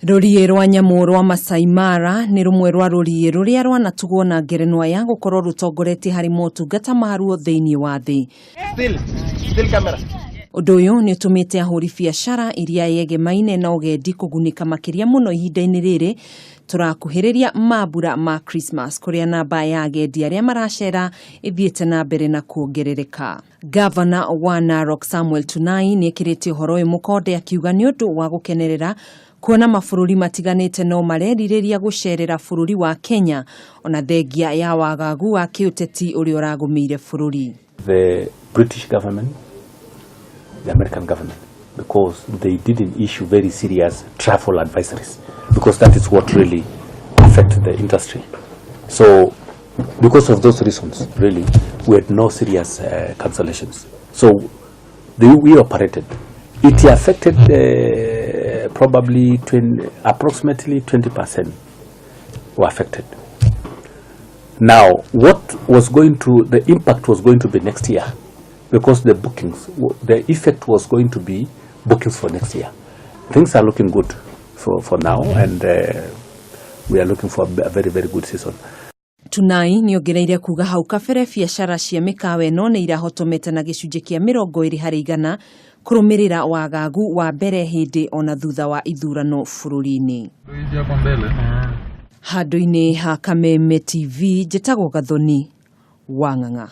Rũriĩ rwa nyamũ rwa Masai Mara nĩ rũmwe rwa rũriĩ rũrĩa rwanatugwo na ngerenwa ya gũkorwo rũtongoretie harĩ motungata maruo thĩinĩ wa thĩ. Still, still camera. Ũndũ ũyũ nĩ ũtũmĩte ahũri biacara iria yegemaine na ũgendi kũgunĩka makĩria mũno ihinda-inĩ rĩrĩ tũrakuhĩrĩria mambura ma Christmas, kũrĩa namba ya agendi arĩa maracera ĩthiĩte na mbere na kuongerereka. Gavana wa Narok Samuel Tunai nĩ ekĩrĩte ũhoro ũyũ mũkonde, akiuga nĩ ũndũ wa gũkenerera kuona mabũrũri matiganĩte no marerirĩria gũcerera bũrũri wa Kenya ona thengia ya wagagu wa kĩũteti ũrĩa ũragũmĩire bũrũri. The British government, the American government, because they didn't issue very serious travel advisories, because that is what really affected the industry. So, because of those reasons, really, we had no serious cancellations. So, we operated. It affected probably 20, approximately 20% were affected. Now, what was going to, the impact was going to be next year, because the bookings, the effect was going to be bookings for next year. Things are looking good for now, and we are looking for a very, very good season. Tunai nĩ ongereire kuga hau kabere biacara cia mĩkawa ĩno nĩ irahotomete na gĩcunjĩ kĩa 20% kũrũmĩrĩra wagagu wa mbere hĩndĩ ona thutha wa ithurano bũrũri-inĩ. Handũ-inĩ ha Kameme TV, njĩtagwo Gathoni wa Ng'ang'a.